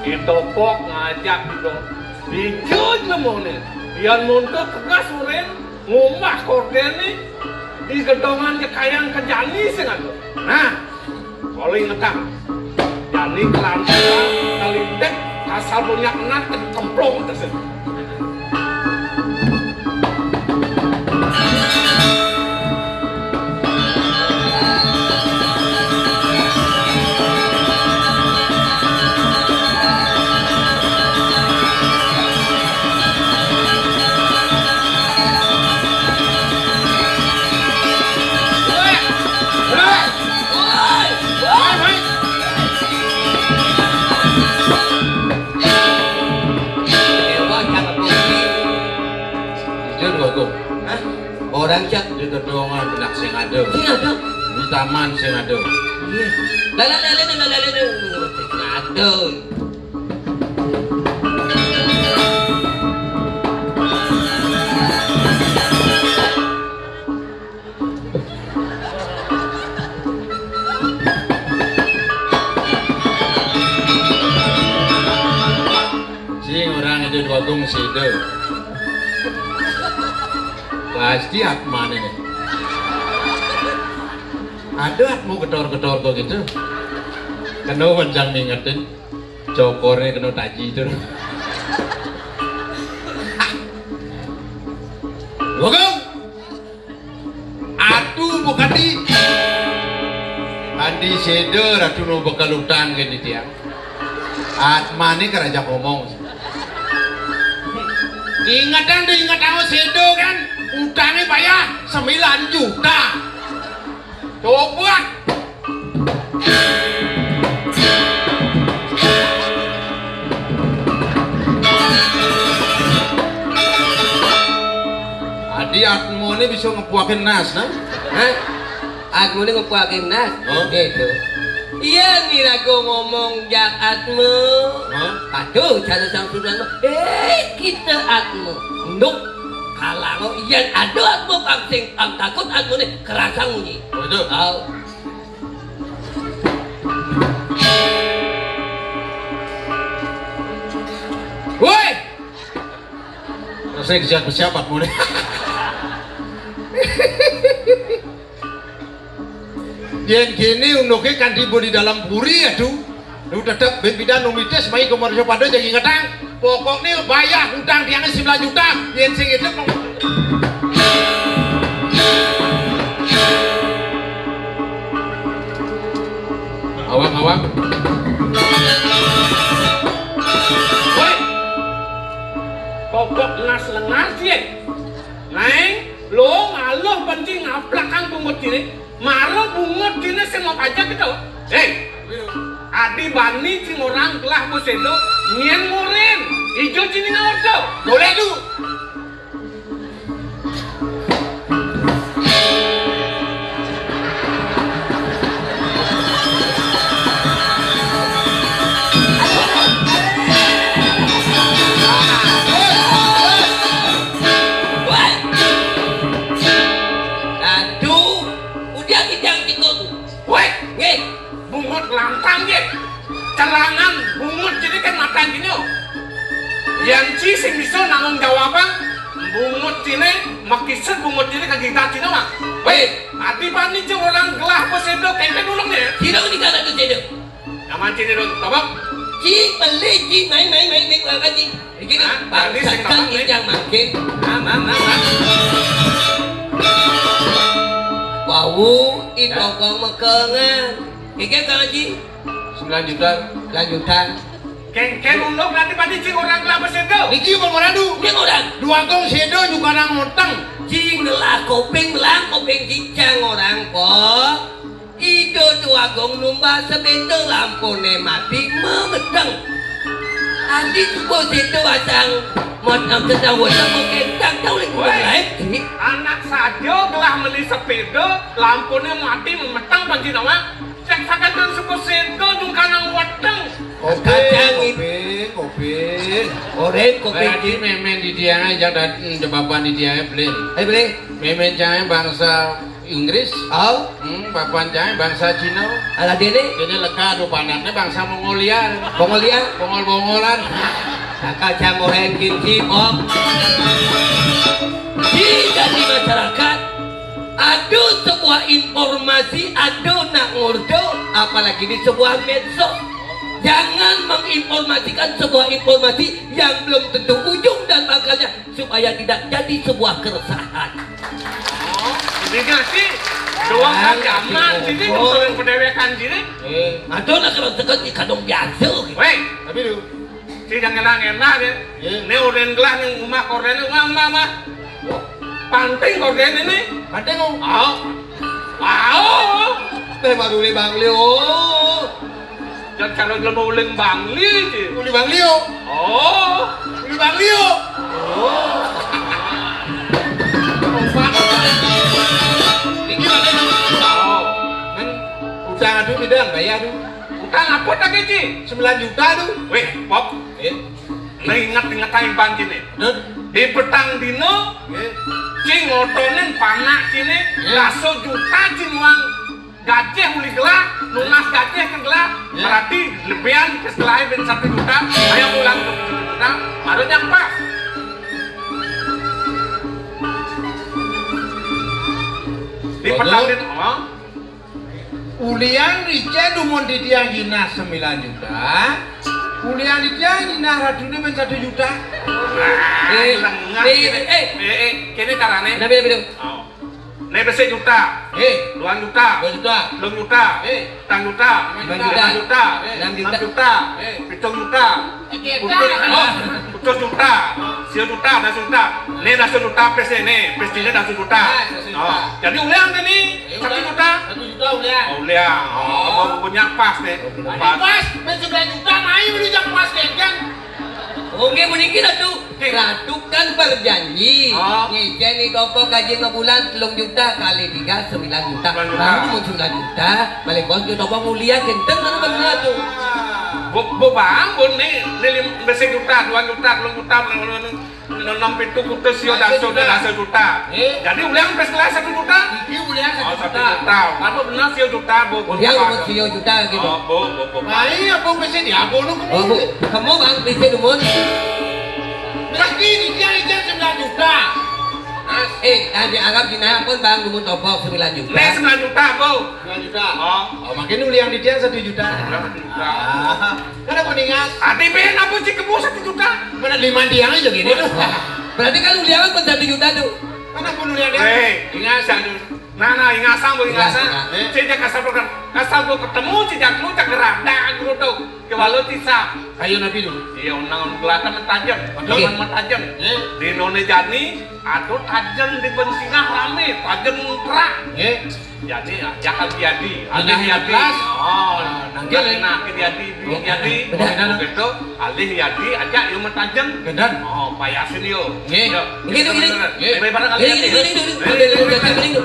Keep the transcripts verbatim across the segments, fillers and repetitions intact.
Ditopok ngajak didong. Dijud lemohne. Yan monto tegas urin ngumbah kordene di gedongan jekayang ke jani sing ado. Nah, kalau ingetang. Jani kelantaran, kelintek, asal punya kena kemplong atas. Dewa jangan rugi. Jujur, Bagong. Hah? Orang cak di gedongan benak sing ada. Sing ada? Di taman sing ada. Iya. Lalu, lalu, lalu, lalu, lalu. Sing ada. Sing orang itu dua gong sida. Pasti atmane nih. Ada atmu ketor-ketor kok gitu. Kena panjang ngingetin. Cokornya kena taji itu. Bagong. Atu bukadi. Andi seda ratu no bekal utang ke ni tiang. Atmane keraja ngomong. Ingetan tu inget tahu seda kan. Utangnya bayar sembilan juta. Coba. Adi atmone bisa ngepuakin nas, nah? Hah? Atmone ngepuakin nas? Oh. Gitu. Iya, ni ragu ngomong jak atme. Hah? Aduh, cara sang sudan mah. Eh, kita atme. Nduk. Kalau iya ada atme pang sing pang takut atmone kerasa munyi. Oh, itu. Tahu. Woi! Saya siap siapa mulai. Yen kene unuke kan tiba di dalam puri, aduh. Lu tetep ben pidan numitis mai ke manusia pada jadi ngetang. Pokoknya bayar utang tiangnya sembilan juta. Yen sing itu Awang, awang. Woi. Pokok ngas lengas ye. Naeng, lo ngaluh penting ngaplakang bungut kene. Mara bungut kene sing mau pajak gitu. Hei, adi bani sing orang gelah boseno, nyen murin, ijo cini ngordo. Boleh tu. Aduh, udah kijang tikung. Weh, nggih. Bungut lantang nggih. Celangan bungut kene kan matan kene. Yan ci sing bisa nanggung jawabang bungut kene, makisut bungut kene ke kita kene, Mak. Weh, adi bani ci orang gelah apa sedo kenten ulung nggih. Sira undi kala tu sedo. Nyaman kene dong, tobok. Ci beli ci mai mai mai mai apa ci? Iki hah? Bangsa tadi sing kan tobok, yang makin. Mam, mam, mam, mam. Wau, itu kong mekengan. Iki kan ci? Sembilan juta. Sembilan juta. Kengken ulung nanti padi cing orang kelapa sedo. Niki memorandum. Ini orang. Dua gong sedo juga nang ngoteng. Cing ngelah koping, belang koping cicang orang kok. Ido dua gong numba sebedo lampone mati memeteng. Adi suko sedo asang mot am sedang weteng mengkentang tahu lagi orang lain. Anak sajo gelah meli sepeda, lampone mati memeteng panci nama. Cek sakan dan suku sento jungkanang weteng. Koping, koping, koping. Orek koping. Berarti memen di tiangnya jak dateng jebaban di tiangnya belin. Ayo belin. Memen cangnya bangsa Inggris. Oh. Hmm, papan cai bangsa Cina. Alah dene. Dene lega adu panakne bangsa Mongolia. Mongolia. Bongol-bongolan. Saka cang ohen kinci, Bob. Di jadi masyarakat, ada sebuah informasi, ada nak ngordo, apalagi di sebuah medsos. Jangan menginformasikan sebuah informasi yang belum tentu ujung dan pangkalnya, supaya tidak jadi sebuah keresahan. Oh, ini ngasih doang kan zaman sini, orang pedewekan sini. Eh, ada nak keresahan di kadung biasa gitu. Weh, tapi lu, si jangan enak deh. Iya. Ini udah gelah nih, rumah korden, rumah, rumah, rumah. Panting korden ini. Panting, oh. Oh. Oh. Teh baru li Bangli, oh. Dan kalau jelema uling Bangli, Ci. Uli Bangli, oh. Oh. Uli Bangli, oh. Oh. Iki lagi. Oh. Kan utang aduh tidak bayar aduh. Utang apa tak, Ci? Sembilan juta tuh. Weh, Pop. Eh. Nah, ingat-ingat aing bang kini. Di petang dino, cing ngotonin panak kini, dasa juta cing uang gajah uli gelah, lunas gajah ke gelah, berarti lebihan ke setelah ben satu juta, ayo pulang ke satu juta, baru nyampas. Di petang dino, oh. Ulian rica dumun titiang jinah sembilan juta. Ulian titiang jinah ratune men satu juta. Eh, lengah eh, kene. Eh, eh, kene carane. Kenapa ya, Bidung? Oh. Ne besik juta. Eh. Dua juta. Dua juta. Telung juta. Eh. Petang juta. Lima juta. Lima juta. Eh. Enam juta. Enam juta. Eh. Pitung juta. Utus, oh, utus juta. Sia juta, dasa juta. Ni dasa juta pes ni, pes ni dasa juta. Ah, dasa juta. Oh, jadi ulian ni, satu juta. Satu juta ulian. Oh, ulian. Oh, punya pas ni. Pas. Pas, main sembilan juta, main beli jam pas kan. Oke, mending kita tuh. Ratu kan berjanji. Oh. Ngicen ni topok gaji sebulan telung juta kali tiga, sembilan juta. Sembilan juta. Baru mau sembilan juta, balik bos ke topok mulia, genteng mana bener tuh. Bu, bu bang, bu ni, ni lim, besi juta, dua juta, telung juta, enam pitu kutus sio dasa juta. Eh? Jadi ulian pes kelas satu juta. Iki ulian satu juta. Oh, satu juta. Apa benar sio juta, bu? Ulian sio juta gitu. Oh, bu, bu, bu. Nah, iya, bu, pes ni, aku nu. Oh, bu, kamu bang, pes dumun. Pes ni, dia aja sembilan juta. Eh, yang di Arab di Naya pun bang dumun topok sembilan juta. Ni sembilan juta, bu. Sembilan juta. Oh. Oh, makin ulian di dia satu juta. Ulian satu juta. Ah, kan aku ningas. Ati ben apa sih kebo satu juta? Mana lima tiang aja gini tuh. Berarti kan ulian kan satu juta tuh. Mana pun ulian dia? Eh, ingas satu. Nah, nah, ingasan, bu, ingasan. Ingas, ingas. Cek kasar program. Kasar bu ketemu, cek lu cek gerada gitu tuh. Kewalo tisap. Ayo nabi dulu. Iya, unang gelatan mentajem. Oke. Unang mentajem. Eh? Di none jani, aduh tajem di bensingah rame, tajem terang. Eh? Jadi, ya, jangan jadi. Alih jadi. Oh, nah, nah, jadi, jadi. Benar. Begitu, alih jadi, aja yuk mentajem. Benar. Oh, payasin yuk. Nggih. Yuk, nggih, nggih. Nggih. Bareng kali ini. Nggih, nggih, nggih, nggih. Nggih, nggih, nggih.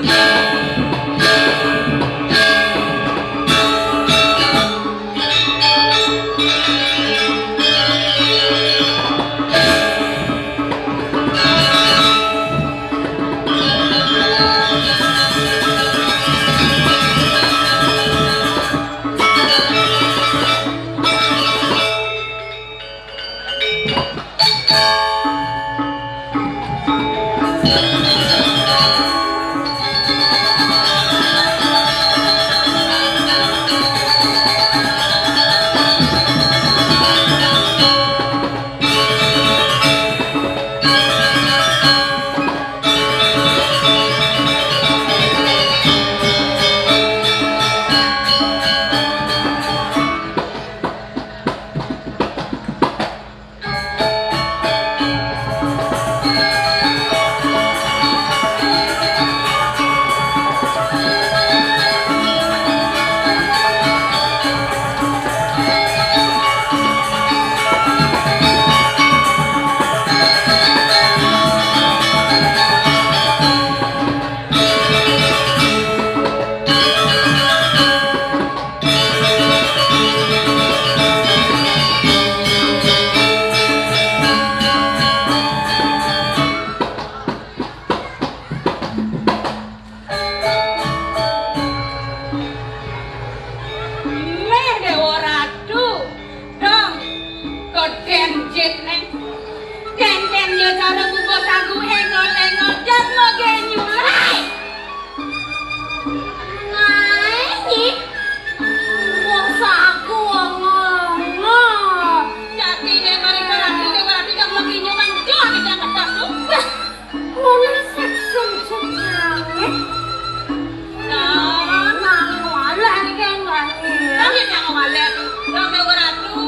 Dewa Ratu,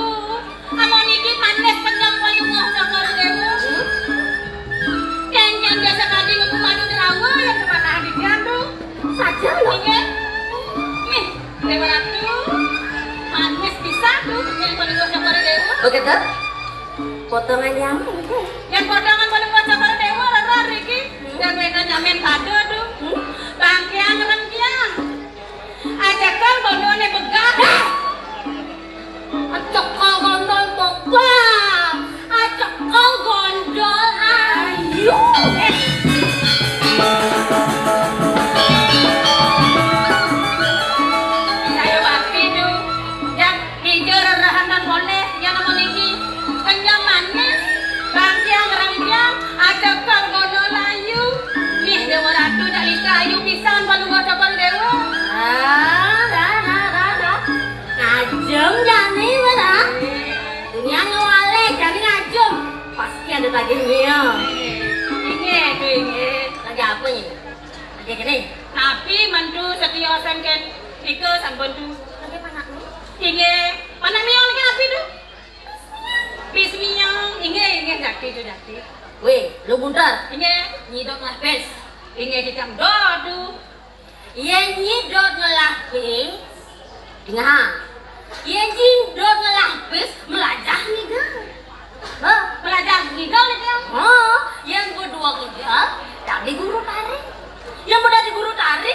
amun niki manis kenyang Palungguh Cokor Dewa. Yén, yén biasa tadi ngepung madu Derawa, yén kemanah didian tu. Saja lho. Inggih. Nih, Dewa Ratu, manis pisan tu, kenyang Palungguh Cokor Dewa. Oke, Teh. Potongan yang ini. Yén potongan Palungguh Cokor Dewa, rerar iki. Hmm. Yén wéna nyamin pada tu. Hmm. Bangkiang rengkiang. Aja kal bodoné begah. Acekal gondol bogol, acekal gondol ayu. Saya wakti tu, yang hijau rerahanan boleh, yang nama niki, kenyang manis, bangkiang rengkiang, acekal gondol ayu. Nih, Dewa Ratu, dak lisa ayu pisan, balu ngocokol Dewa. Ah, dah, dah, dah, dah. Ngajum jani, wéh, ah. Dunia ngewalé, jani ngajum. Pasti ada tagihnya. Inggih, tu inggih. Lagi apa ini? Lagi gini. Tapi mantu setia sengken ika sampun tu. Lagi panakmu? Inggih. Panak miang lagi api tu? Pis miang. Inggih, inggih, jati tu jati. Wéh, lu buntar. Inggih. Nyidok lah pis. Inggih, dicam dodu. Yén nyidot ngelah pis, dingeh. Yén nyidot ngelah pis, melajah ngigel. Hah? Melajah ngigel nih, Tiang? Hah? Yén bedua ngigel, dadi guru tari. Yén bedadi guru tari,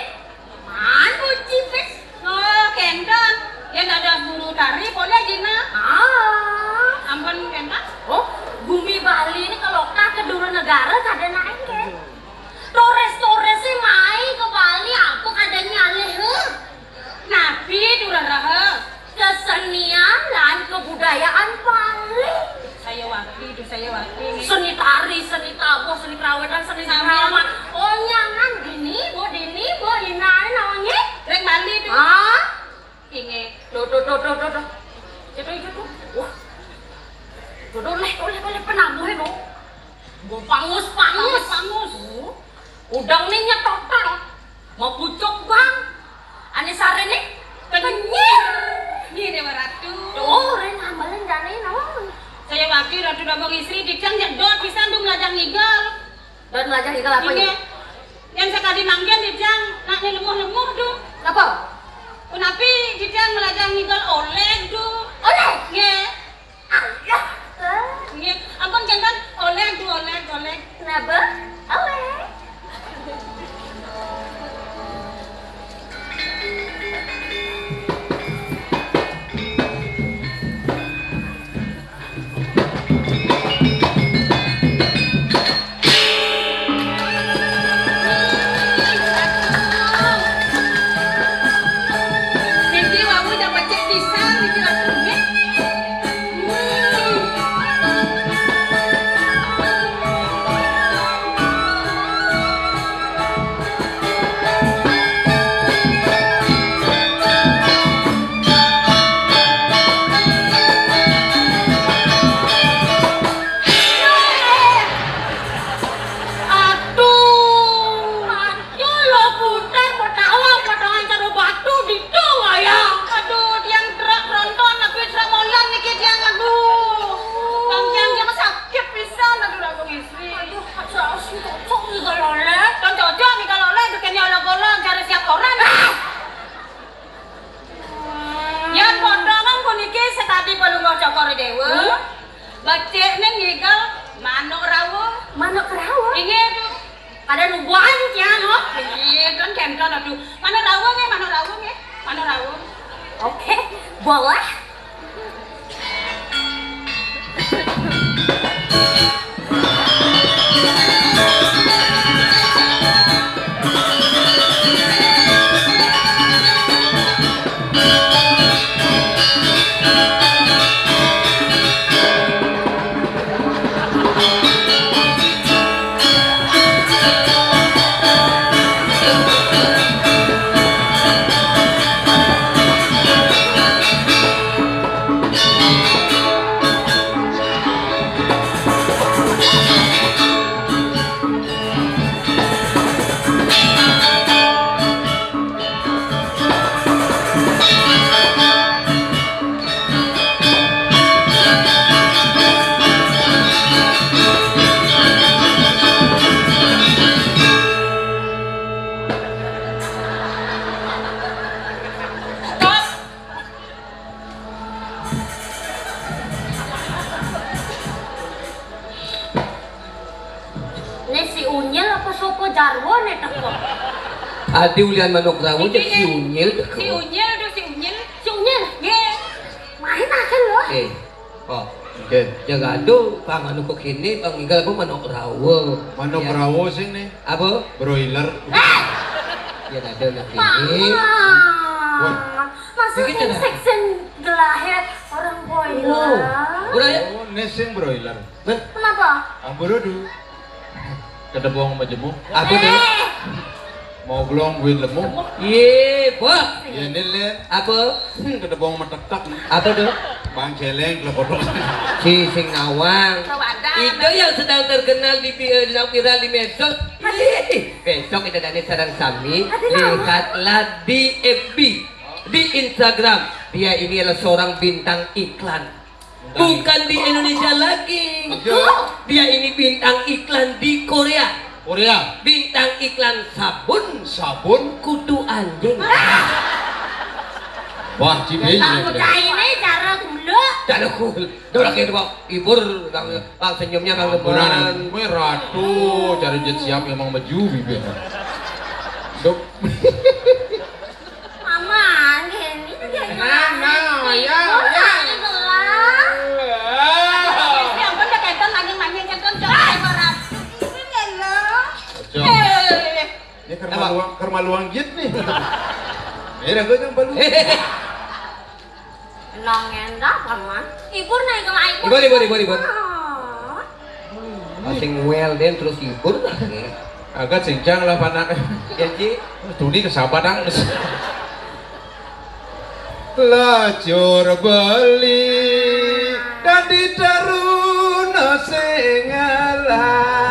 maan uji pis. Oh, kénten. Yén ada guru tari, boleh jina. Ah. Ampun, kénten. Oh, gumi Bali ini kalau ka kedua negara kada naik, kan? Turis-turis sih mai ke Bali, aku kadang nyalih, huh? Napi tu raraha? Kesenian lan kebudayaan Bali. Saya wakti tu, saya wakti. Seni tari, seni tabuh, seni kerawitan, seni drama. Oh, nyangan dini, bo dini, bo inane namanya. Ring Bali tu. Ah? Inggih. Duh, duh, duh, duh, duh, duh. Itu, itu tuh. Wah. Duh, duh, leh, tuh, leh, tuh, leh, penabuhnya, no. Gua pangus, pangus. Pangus, pangus. Oh. Udang nih nyetotan. Mau pucuk, Bang. Ane sare nih kenyir. Nih, Dewa Ratu. Oh, ren ambalin jane, no. Saya wakil Ratu Dagong Istri, dikang jedot pisan dung lajang ngigal. Dan melajah igal apa ini? Inggih. Yang sekali mangkin dijang nak ni lemuh-lemuh tu. Apa? Punapi dijang melajah ngigal oleh tu. Oleh? Nggih. Ayah. Nggih. Ampun jantan oleh tu, oleh, oleh. Napa? Oleh. Aduh, aduh, lo putar, mau tawa, potongan karo batu, gitu, ya. Aduh, tiang truk tronton, tapi truk molan niki tiang, aduh. Bang tiang, tiang sakit pisan, aduh, Ratu Istri. Aduh, aduh, aduh, cocok nih kalau leh. Kan cocok nih kalau leh, bikinnya olok-olok, cari siap orang. Yan potongan puniki setadi Palungguh Cokor Dewa. Hmm? Becik ning ngigal manuk rawuh. Manuk rawuh? Inggih, Tu. Kada nubuhan ya, no? Inggih, kan kenton, aduh. Manuk rawuh nggih, manuk rawuh nggih. Manuk rawuh. Oke, boleh. Sopo jarwo ne teko? Adi ulian manuk rawo, cek si Unyil teko. Si Unyil tuh, si Unyil. Si Unyil? Nggih. Main aja lho. Eh, oh. Oke. Jaga ado, Pak, manuk kok ini, Pak, ngigal apa manuk rawo? Manuk rawo sing nih. Apa? Broiler. Eh! Ya ada nak ini. Wah. Masa ini seksen gelahe orang broiler? Oh, ora ya? Oh, ini sing broiler. Kenapa? Amburu du. Kedebong majemuk. Apa tuh? Mau belum buin lemu? Iya, Pak. Ya ini le. Apa? Hmm, kedebong metekak. Apa tuh? Bang celeng lekodok. Si sing nawang. Itu yang sedang terkenal di eh, sedang viral di medsos. Ih, besok kita dari sarang sami lihatlah di F B, di Instagram. Dia ini adalah seorang bintang iklan. Bukan di Indonesia lagi. Dia ini bintang iklan di Korea. Korea. Bintang iklan sabun. Sabun. Kutu anjing. Wah, cibe. Kamu caine cara gula. Cara gula. Dorong itu kok. Ibur, Kang, Kang senyumnya Kang Lebaran. Kowe ratu cari jet siap emang meju bibir. Dok. Mama, nggih, ini dia. Nah, nah, ya, ya. Ini gelas. Wis, ya ampun, udah keton, nanging, nanging, keton, coba, coba, rap. Ini lho. Ojo. Eh. Ini kermaluang, kermaluang jit nih. Ini ragu yang baru. Nang endah, Paman. Ibur naik ke lain. Ibur, ibur, ibur, ibur. Ah. Sing well den terus ibur. Agak sincang lah panak. Ya, Ci. Tuni kesabat ang. Lacur beli dan diteruna sing ngalah.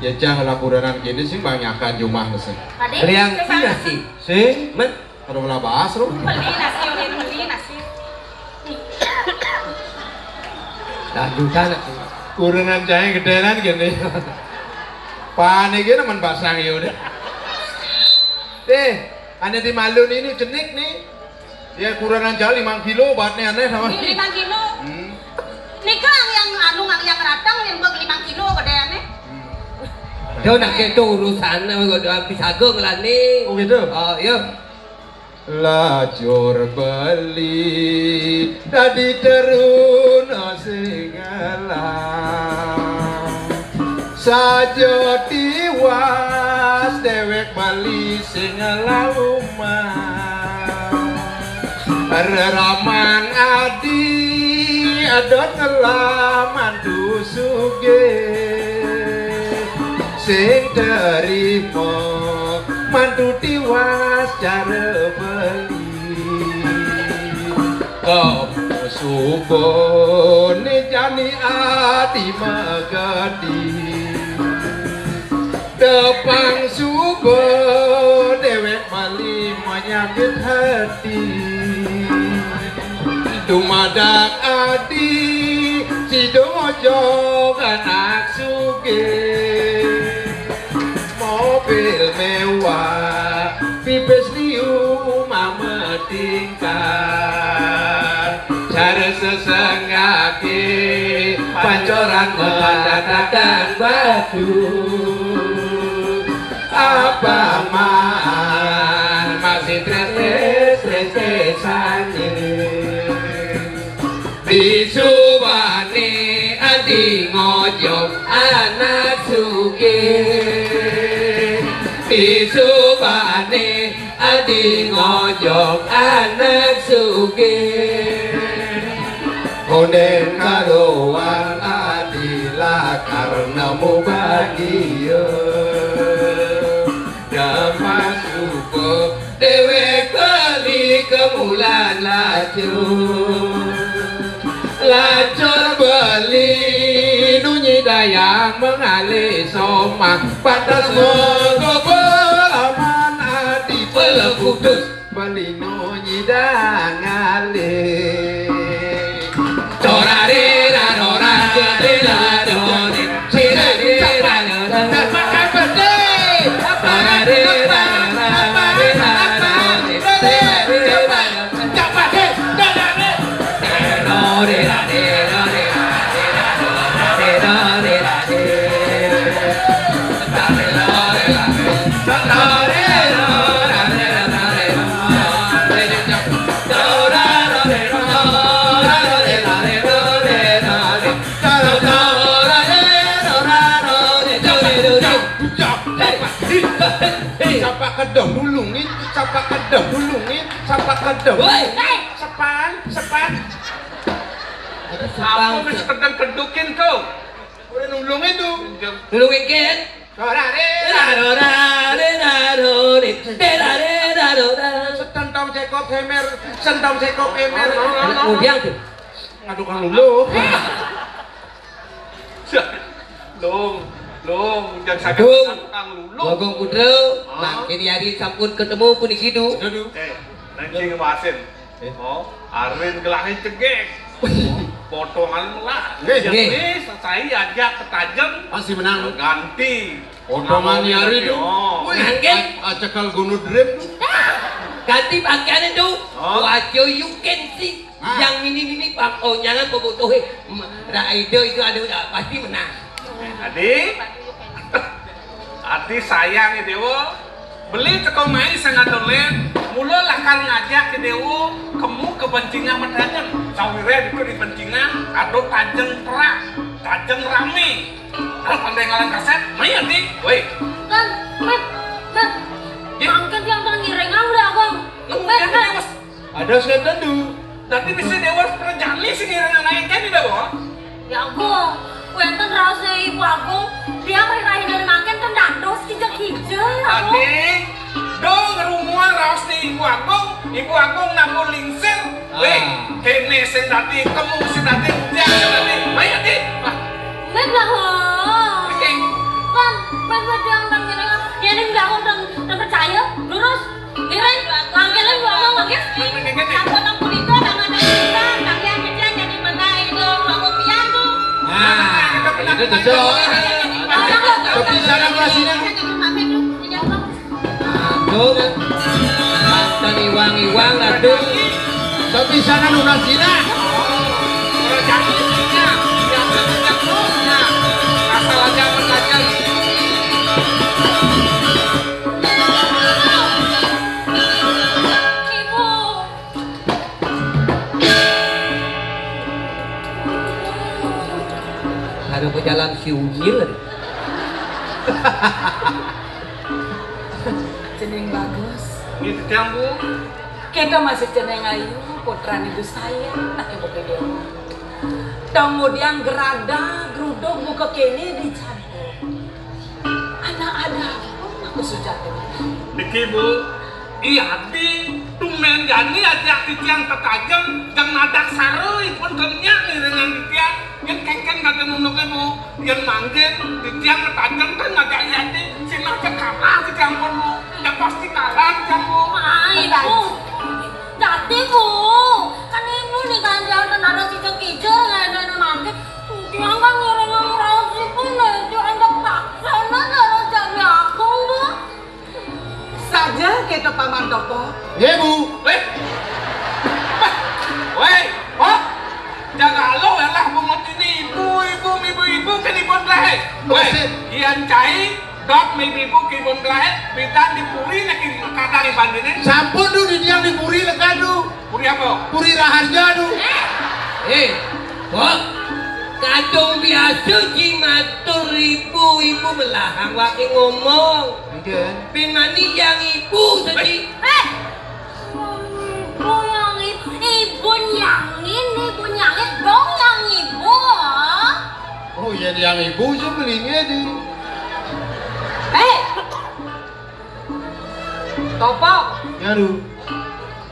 Ya, jang lapuranan gini sih banyakan jumah sih. Tadi? Liang sih nasi. Sing? Men? Kada melah bahas, Ro. Beli nasi, ulin beli nasi. Lanjutan aku. Kurangan cahaya gedenan gini. Panik gini men basang ya udah. Deh, aneh di malun ini cenik nih. Ya kurangan cahaya lima kilo, obatnya aneh sama. Ini lima kilo. Hmm. Nika yang anu, yang ratang, yang bag lima kilo, gedeannya. Hmm. Dia nak itu urusan, kok doang pisago ngelani. Oh gitu? Oh, iya. Lacur beli dadi teruna sing ngelah. Saja tiwas dewek bali sing ngelah umah. Reraman adi adot ngelah mantu sugih. Sing terima mantu tiwas cara beli. Kamu suba ne jani ati magati. Tepang suba dewek bali menyakit hati. Dumadak adi sida ngojog anak sugih. Mobil mewah, pipis liu mama tingkat. Cara sesenggake pancoran mengatakan batu. Apa man masih tres-tres-tres-tresane. Disubane adi ngojok anak sugih. Disubane adi ngojok anak sugih. Konden karuan adi lakar nemu bahagia. Dapat suka dewek beli kemulan lacur. Lacur beli nunyi dayang mengalih somah. Pantas megobo aman adi pelekudus. Beli nunyi dangalih. Torare rarora, torare rarore, sirare rarora, makan pete. Torare rarora, torare rarore, sirare rarora, torare rarore. Aduh, dulu nih, sapa aduh, dulu nih, sapa aduh. Woi, hei! Sepan, sepan. Aduh, sepan. Aku mesti kedang kedukin kau. Udah nulung itu. Nulung ikan. Rora re, rora re, rora re, rora re. Sentong cekop hemer, sentong cekop hemer. Anak muda tuh. Ngadu kang lulu. Dong, dong, jangan sakit Dong. Kang lulu. Bagong Putra, makin hari sampun ketemu puniki du. Aduh. Eh, nanti ngemasin. Oh, arin gelahin cegek. Potongan lah. Nggih. Yang ini selesai aja ketajem. Pasti menang. Ganti. Potongan hari itu. Oh. Wih, nggih. Acekal gunung drip. Ganti pakaiannya tuh. Oh. Wajo you can see. Ah. Yang mini-mini pang oh jangan bobotohe. Raido itu ada pasti menang. Tadi Ati sayang ya Dewa, beli teko mai sing adolen, mula lakar ngajak ke Dewa, kemu ke bencingan medaden. Sawire itu di bencingan, ada tajeng terak, tajeng rame. Kalau pandai ngalang kasar, mai Ati, woi. Kan, Mat, Mat, ya. Mangkin tiang tangan ngiring aku, Bang. Nemu Mat, ya, Mat. Ada setan tu. Dadi bisa Dewa Perjani sing ngiring anak engken tidak, Bo? Ya, Agung. Wenten raos Ibu Agung, dia mrirahin dari mangkin kan dados kijel-kijel, Agung. Adi, do ngerumuan raos ni Ibu Agung, Ibu Agung namun lingsir. Ah. Weh, kene sing dadi, kemu sing dadi, ujian sing dadi. Baik, Adi. Ah. Mek lah, ho. Oke. Kan, mek, mek dia orang kira, dia ni nggak orang, orang percaya, lurus. Iren, mangkene ngomong, mangke. Ampun, ampun, itu ada ada kita, tapi yang kita jadi mana itu, aku pian tuh. Nah, itu cocok. Tapi sana masih. Aduh, kan. Mantan iwang-iwang, aduh. Tapi sana nu masih. Asal aja pertanyaan. Ibu. Ada pejalan si Unyil. Cening bagus. Ini titiang, Bu. Kita masih ceneng ayu, putra ibu saya, anak ibu kedua. Tong mudian gerada, geruduk, buka kene di campur. Anak ada pun aku sudah dengar. Niki, Bu, iya di tumben jani aja titiang ketajem, jang nadak sare ipun kenya ngiringan titiang. Yen kengken kata nunuknya, Bu, yen mangkin titiang ketajem kan ngajak iya di sinah cekala titiang pun, Bu. Ya pasti kalah titiang, Bu. Ai, Bu. Dadi, Bu, kan ibu nih kan jangan ada kijil-kijil, nggak ada mangkin. Titiang kan ngiringan raos ipun, itu ada paksa, ada jadi agung, Bu. Saja kita Paman Toko. Nggih, Bu. Weh. Weh, kok? Jaga lo lah bungut ini ibu, ibu, ibu, ibu, kan ibu lahir. Weh, Betul. Ian cai, dok, ibu, ibu, ibu lahir, bidan di puri, nak kadang ibandingin. Sampun du, di tiang di puri, lekadu. Puri apa? Puri Raharja tu. Eh, kok? Kadung biasa ji matur ibu-ibu melahang wake ngomong. Iya. Pin mani yang ibu tadi. Eh, ibu yang ibu, ibu nyangin, ibu nyangin, dong yang ibu. Oh iya, yang ibu sih melingnya di. Eh, Topok. Nyaru.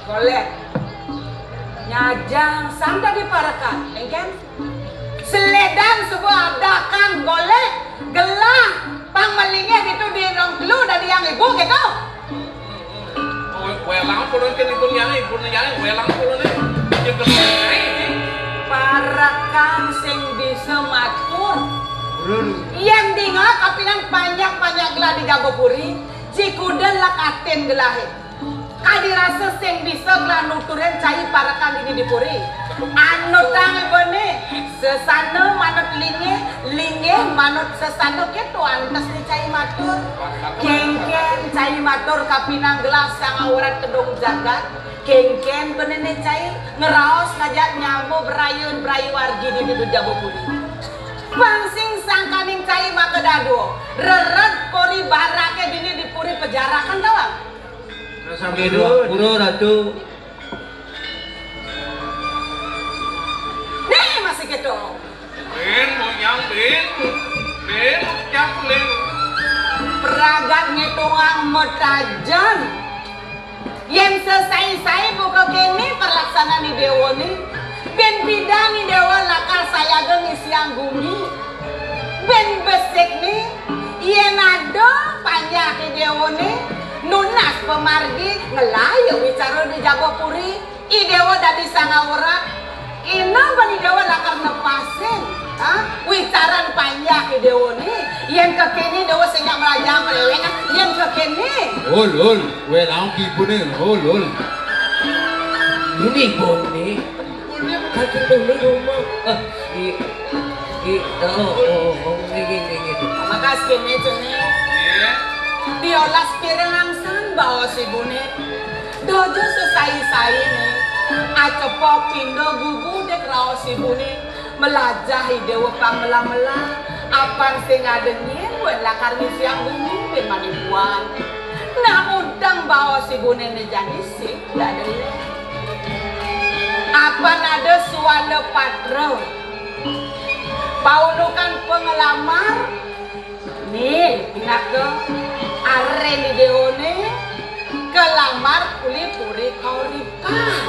Golek. Nyajang sanda diparekan, engken? Seledan suba adakan golek, gelah, pang melingeh itu di rong telu dari yang ibu gitu. Oh, welang pulun kan ibu nyai, ibu nyai, welang pulun nih. Dia belum nyai, ini. Parekan sing bisa matur. Yen dinga kapinan panjak-panjak gelah di Jabopuri, Cikudel lak atin gelahe. Kadi rasa sing bisa gelah nuturin cai parekan dini di puri. Anutang ibune, sesana manut linge, linge manut sesana keto antes ni cai matur. Kengken cai matur kapinang gelah sang awrat kedung jagat. Kengken benene cai ngeraos ngajak nyambo berayu-berayu argi dini di Jabopuri. Pang sing sangkaning Cai maka dadua. Rered puri baraké dini di puri pejarakan, tau? Rasa pura, Ratu. Nih, masih gitu. Bin, monyang, bin. Bin, monyang, bin. Pragat ngitungang matajan. Yén sesai-sai buka kéné perlaksanaan I Déwané, bin pidan I Déwa lakar sayaga ngisiang gumi. Bin besikné, yén ada panjak I Déwané, nunas pamargi, ngelah ya wicara di jaba puri, I Déwa dadi sangawara. Ina ban I Déwa lakar nepasin, ha? Wicaran panjak I Déwané. Yén kekéné Déwa sing nyak mlajah mréwék, yén kekéné. Ul, ul, wé laung ibuné, ul, ul. Ini ibuné. Kaki dulu rumah. Eh, i, i, oh, oh, oh, ini, ini, ini. Makas kéné, Cené. Iya. Diolas pirengang san baos ibuné. Dojo sesai-sai né. Acepok pindo gugu dék raos ibuné. Mlajah I Déwa pang melah-melah. Apan sing ada nyén wén lakar ngisiang gumi bin manipuan. Nah, udeng baos ibuné né jani sing dadi. Apan ada suwala patra. Paundukan panglamar. Nih, pinaka arén I Déwané kalamar uli puri kauripan.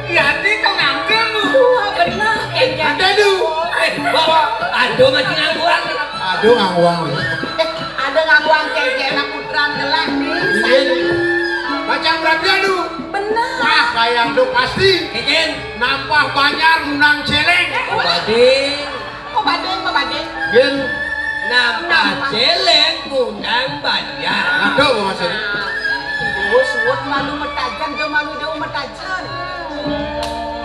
Yati kang nangkeng. Wah, bener. Eh, ada du. Eh, Bapak, aduh masih ngangguang. Aduh ngangguang. Eh, ada ngangguang kéngkén putran gelah nih. Iya. Macam rabi aduh. Bener. Wah, kayang du pasti. Kéngkén. Nampah banjar ngundang céléng. Badé. Apa badé, apa badé? Gén. Nampah céléng ngundang banjar. Aduh, maksudnya. Nah, suud malu matajan, da malu Déwa matajan.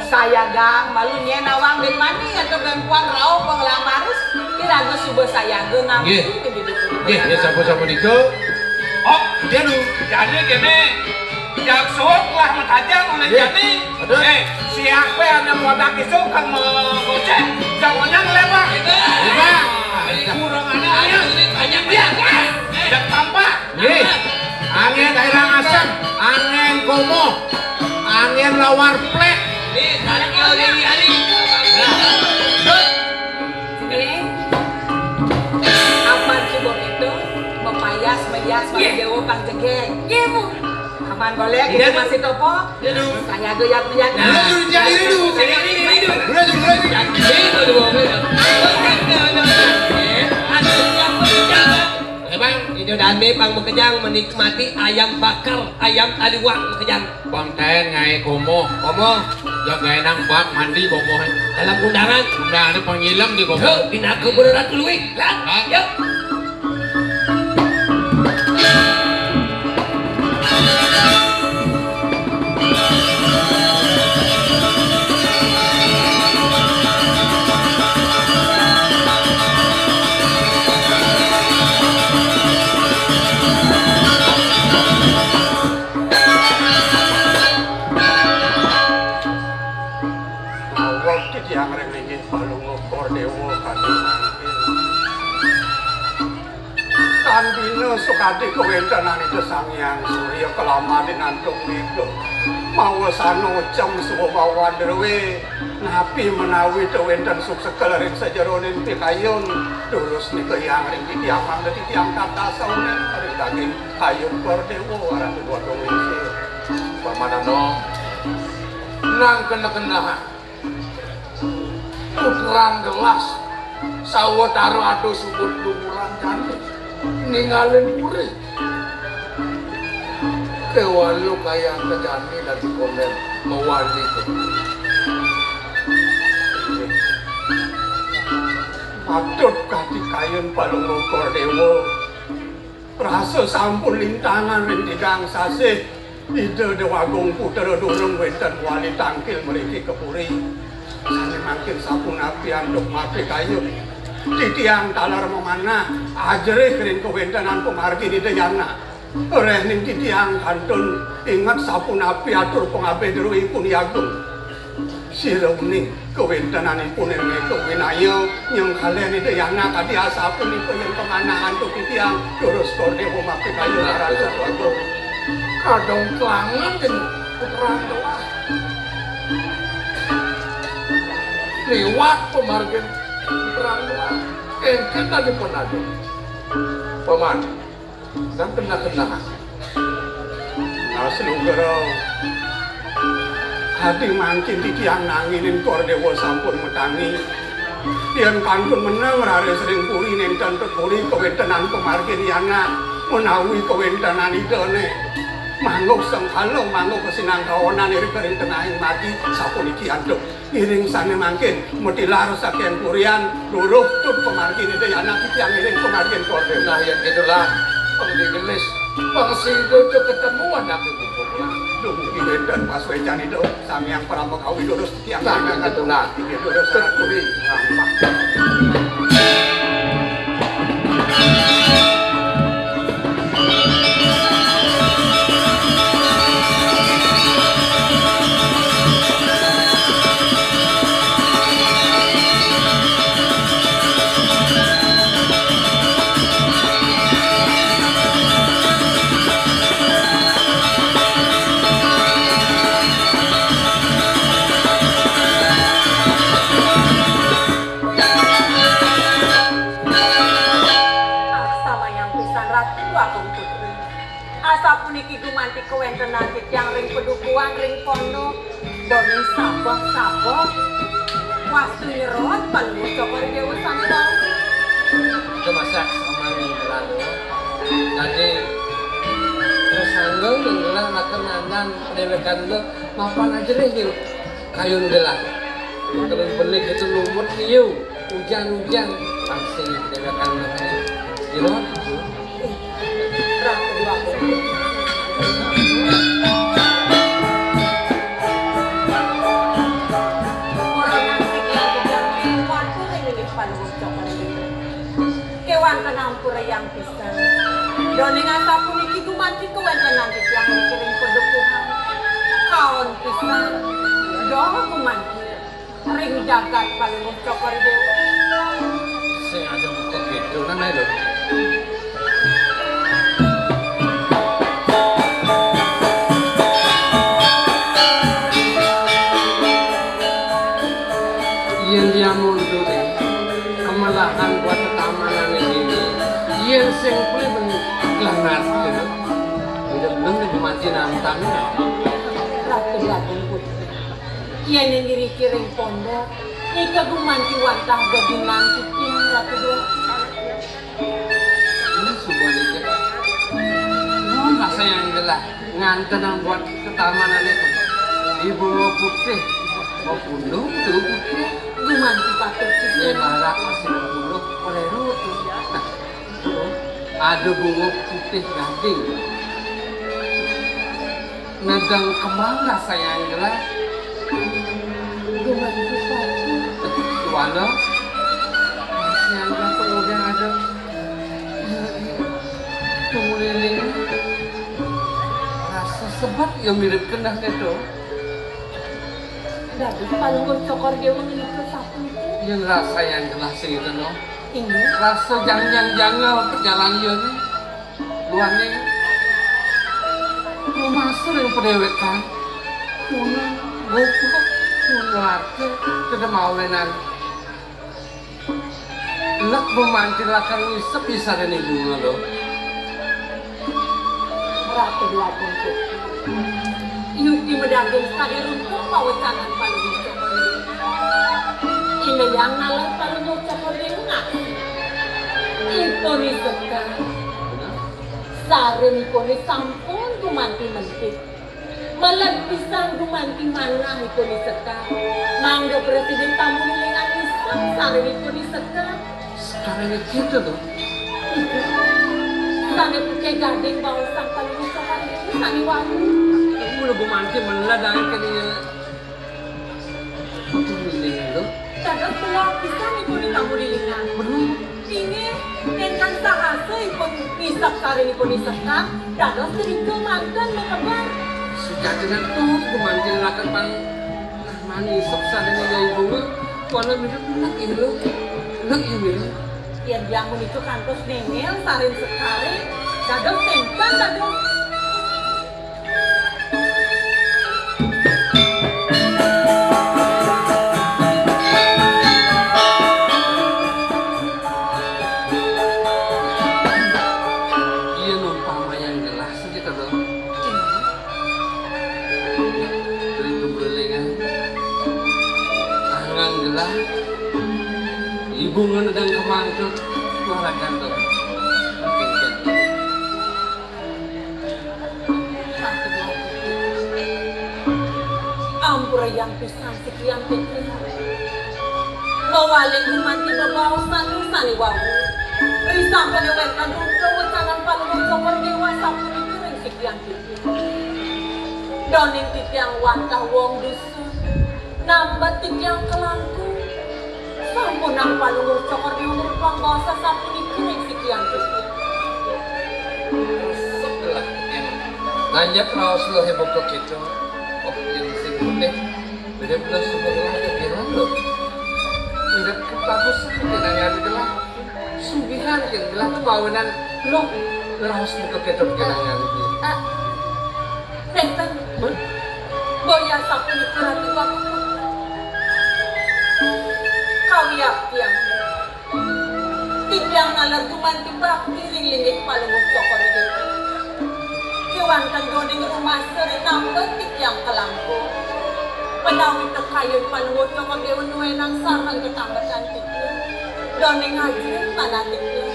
Sayaga malu nyén awang bin mani atau bin puan rauh panglamaré, iraga suba sayaga nampi. Nggih. Nggih, nggih, sampun-sampun nika. Oh, dia nu. Jani kéné. Jak suud lah matajan oleh jani. Aduh. Eh, siapa yang mau tak isuk kan mau goceng? Jangan yang lebar. Lebar. Ini kurang ada. Ayo, ini banyak dia. Jak tampak. Nggih. Angin daerah asam, angin komo, angin lawar plek. Nih, tarik ke hari-hari. Nah. Nih. Apan suba itu mapayas mayas mari Déwa pang jegég. Nggih, Bu. Aman golek, iya, itu masih topo. Iya, dong. Saya goyang-goyang. Nah, dulu, dulu, jadi dulu. Saya ini, ini, dulu. Dulu, dulu, dulu. Yang ini, dulu, dulu. Aduh, yang berjalan. Emang, itu dane pang makejang menikmati ayam bakar, ayam taliwang makejang. Pang taén ngaé komo. Komo. Ya gaé nang bak mandi komo. Dalam undangan. Undangan pangilem di komo. Tuh, dina kuburan Ratu Luwih. Lah, yuk. Awak titiang ring linggih Palungguh Kordéwa kadi mangkin. Tan bina sakadi kawéntenan Ida Sang Hyang Surya kalamadin antuk mega. Mawasana cem suwa bawan druwé, napi menawi ta wénten suksekel ring sajeroning pikayun, durus nika hyang ring titiang mangda titiang tatas saunèng ring daging kayun Kordéwa aran Déwa Agung Lingsir. Pamanana nang kena-kenahan. Putrang gelas, sawetara ada subut lumuran jani, ningalin puri. Kéwala kayang kejani dadi kondén mawali. Patut kadi kayun Palungguh Kordéwa. Rasa sampun lintangan ring tigang sasih, Ida Déwagung Putra durung wénten wali tangkil mriki ka puri. Sané mangkin sapunapi antuk mapikayun? Titiang taler mamanah, ajerih ring kawéntenan pamargin Ida Yana. Réhning titiang kantun inget sapunapi atur pangabih druwipun I Agung. Sira uning kawéntenanipun ing méga winaya nyengkalen Ida Yana kadi asapunika yen pamanahan tu titiang durus Kor Déwa mapikayu. Nah, ratu. Betul. Kadang kelangan ing putra telah. Liwat pamargin putra telah. Engken tadi pun ada. Paman. Dan kena-kena. Nah, Senugra. Adi mangkin titiang nanginin Kor Déwa sampun matangi. Yen kantun meneng raris ring puri nénten teturi kawéntenan pamargin Yana menawi kawéntenan idané. Mangguk sengkala, mangguk kasinangkawanan iri ring tengahing margi sapuniki antuk. Ngiring sané mangkin, matilar saking purian, luruh tut pamargin Ida Yana titiang ngiring pamargin Kor Déwa. Nah, yen gitu lah, pang digelis, pang sida aja ketemu anaké bubuk lah. Dumugi wénten pasuécan Ida, samiang parama kawi durus titiang. Nah, yen gitu lah. Inggih, durus. Teturi. Gampang. Ah, samayang pisan Ratu Agung Putri. Asapuniki gumanti kawéntenan titiang ring padukuhan ring pondok, doning sabeh-sabeh wastu nyerot Palungguh Cokor Déwa sané wau. Dumasak samangin lalu. Dadi, prasangga ing gelah lakar nandan padéwékan gelah mapan ajerih ing kayun gelah. Terus belik itu lumut liu. Ujan-ujan, pasti dadakan makanya. Di luar itu. Ratu Dwagung. Orang yang tinggal di dalam waktu ini di depan bocok ini. Kéwanten ampura yang pisan. Doning asapuniki gumanti kawéntenan titiang ring padukuhan. Kaon pisan. Doh gumanti. Ring jagat Palungguh Cokor Déwa. Sing ada buka gitu, kan, ayo. Yén dia mundur, kemelahan buat tetamanan ini. Yén sing beli ben gelangar, gitu. Udah belum nih, mati nantang. Ratu Agung Putri. Yén ing ngriki ring pondok, nika gumanti wantah geginan titiang Ratu Déwa. Ini suba nika. Nuhun rasa yang gelah ngantenang buat ketamanan itu. Ibu putih, mau pundung tuh putih. Gumanti patut. Ini barak masih pundung, oleh rutu. Nah, ada bunga putih gading. Nedeng kembang rasa yang gelah. Gumanti patut. Tuana. Rasa yang gelah pengudah ada. Penguliling. Rasa sebab yang mirip kendah itu. Dados Palungguh Cokor Déwa menika sapunika. Yén rasa yang gelah sing itu, no. Inggih. Rasa jangjang janggal perjalanan ini. Luane rumasa ring padéwékan. Tuna, goblok, tuna arte, kedemawenan. Lek gumanti lakar ngisep isarene bunga, lo. Ratu Dwagung Putri. Yukti medangin sakadi runtung pawecanan Palungguh Cokor Dewa. Ineyang nalar Palungguh Cokor Dewa ngati. Ipun isekan. Sareng ipun sampun gumanti mentik. Meled pisan gumanti manah ipun isekan. Mangga presiden tamu lilingan isep sareng ipun isekan. Sekarang kita tuh. Sane putih gading baos sang Palungguh Cokor Dewa sane wau. Mula gumanti meled ae kene. Aku lilingan tuh. Dados kula pisan ipun tamu lilingan. Bener. Inggih, ingkang sahasa ipun ngisep sareng ipun isekan, dados tedika manten mekeber. Sujatinan tuh gumanti lakepan. Nah, Isep sadéné Yai Bunga, wala mirip enek ilu. Enek ieu mirip. Yén dia menika kantos nengel saring sekari, dados téngkén dados. Iya numpang mayang gelah saja to. Dari kebelingan. Tangan gelah. Ibu ngenedang kemangkut. Warakan to. Ampura yang pisan sikian pikir. Mawali gumanti bebaosan sané wau. Risampun wénten rungkul wecanan Palungguh Cokor Déwa sapunika ring sikian pikir. Doning titiang wantah wong dusun. Nambet titiang kalangkung. Sampunang Palungguh Cokor Déwa ngrumpang basa sapunika ring sikian titiang. Resep gelah titiang. Lanjut raos luh ibu kok gitu. Oh, yang sing putih. Beda belas sebelah kepiran lho. Beda bagus seperti nanya gelah. Sugihan yang gelah tuh bawanan lho. Ngeraos buka ketok kenangan. Ah, nénten. Boya sapunika Ratu Wagung. Kawiaktian. Titiang naler gumanti bakti ring linggih Palungguh Cokor Déwa. Kéwanten doning rumasa ring nambet titiang kalangkung. Menawi tekayun Palungguh Cokor Déwa nuénang sareng tetambetan titiang. Doning ajrih manah titiang.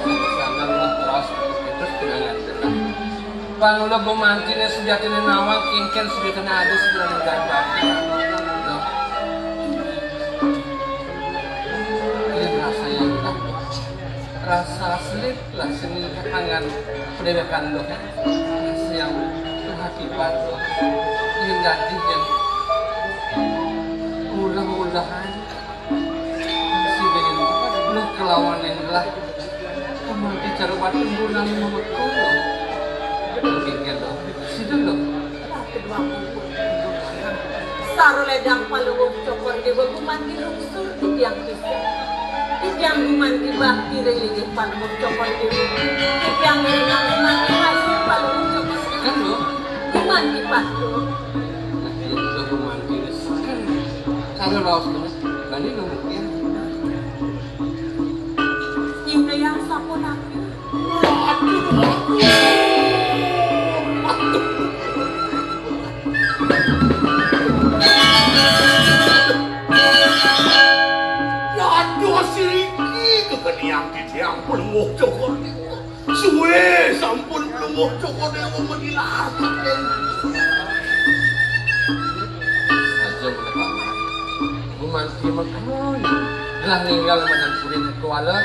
Sané teras putus tunangan gelah. Pangula gumantiné sujatiné nawang, kénkén sujatiné adi, sujatiné ganteng. Loh. Ini rasa yang enak. Rasa asli lah seni katangan pendewekan loh. Rasa yang kehakipan loh. Yang gadis yang ulah-ulahan. Sidin loh kelawan yang lah. Amun bicara batin bulan memekul loh. Pikir loh. Sidin loh. Saru ledang Palungguh Cokor Déwa gumanti lungsur titiang pisan. Titiang gumanti bakti ring linggih Palungguh Cokor Déwa. Titiang ngiringang gumanti hasil Palungguh Cokor Déwa. Kan loh. Gumanti patuh. Nah, itu gumanti kan. Saru raos loh. Bani loh mungkin. Inggih yang sapunapi. Aduh, aduh. Ya aduh, siriki kekeniang titiang pelungguh Cokor Déwa. Suwe sampun pelungguh Cokor Déwa menilar. Aja menekan. Gumanti makaon. Gelah ninggal madan puri kuala.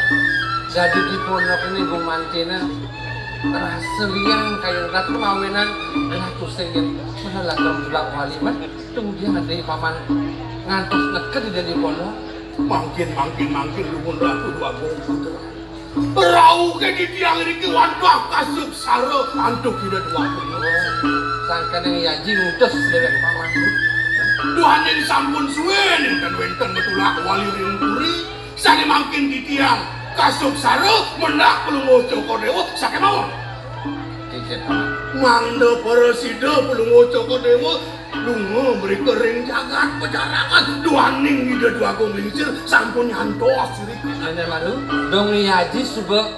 Jadi di pondok ini gumantiné rasa liang kayun ratu mawinan gelah tusing yang malah lakam tulak wali mah. Tunggu dia ada paman ngantos neked di pondok. Mangkin, mangkin, mangkin lumun ratu dua gong putra. Rauh ke titiang riki wantah kasuksara antuk Ida Dwagung. Sangkaning yaji ngutus déwék paman. Duaning sampun suwé nénten wénten metulak wali ring puri, sané mangkin titiang kasuksara mendak Palungguh Cokor Déwa sakémawon. Kicit paman. Mangda prasida Palungguh Cokor Déwa lunga mrika ring jagat pajarakan duaning Ida Dwagung Lingsir sampun nyantos irika. Nénten malu, dong yaji suba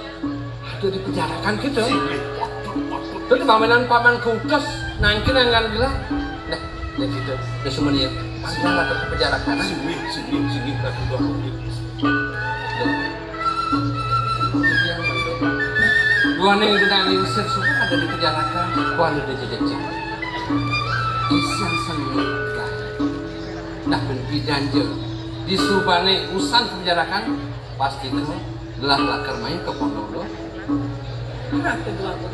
ada di pajarakan kita. Terus pamanan paman kutus nangkin anggan gelah. Nah, ya gitu. Ya semuanya. Pasti lah ke pajarakan. Sini, sini, sini, Ratu Dwagung Lingsir. Duaning Ida Lingsir suba ada di pajarakan. Kuala di jejejeg. Isan seni. Nah, ben pidan ja. Di subané usan pajarakan, pasti nemu. Gelah lakar mai ka pondok lo. Ratu Dwagung.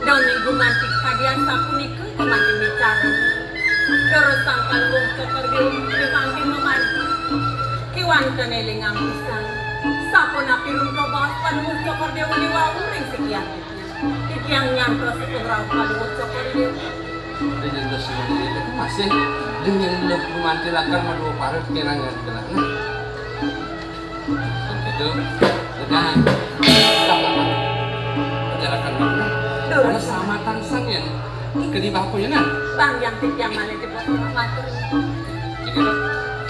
Dong minggu mantik kadian sapunika gumanti bicara. Terus sang Palungguh Cokor Déwa mangkin mamargi. Kéwanten élingang pisan. Sapunapi rungka baos Palungguh Cokor Déwa ring sikian titiang. Titiang nyantos pangrauh Palungguh Cokor Déwa. Ri jentos semuanya itu masih dengan lu memantirakan madua parut kenangan kenangan. Itu dengan pejarakan mana? Terus sama tansang ya. Kedibah aku ya nah. Bang yang tiang mana jebot matur. Jadi,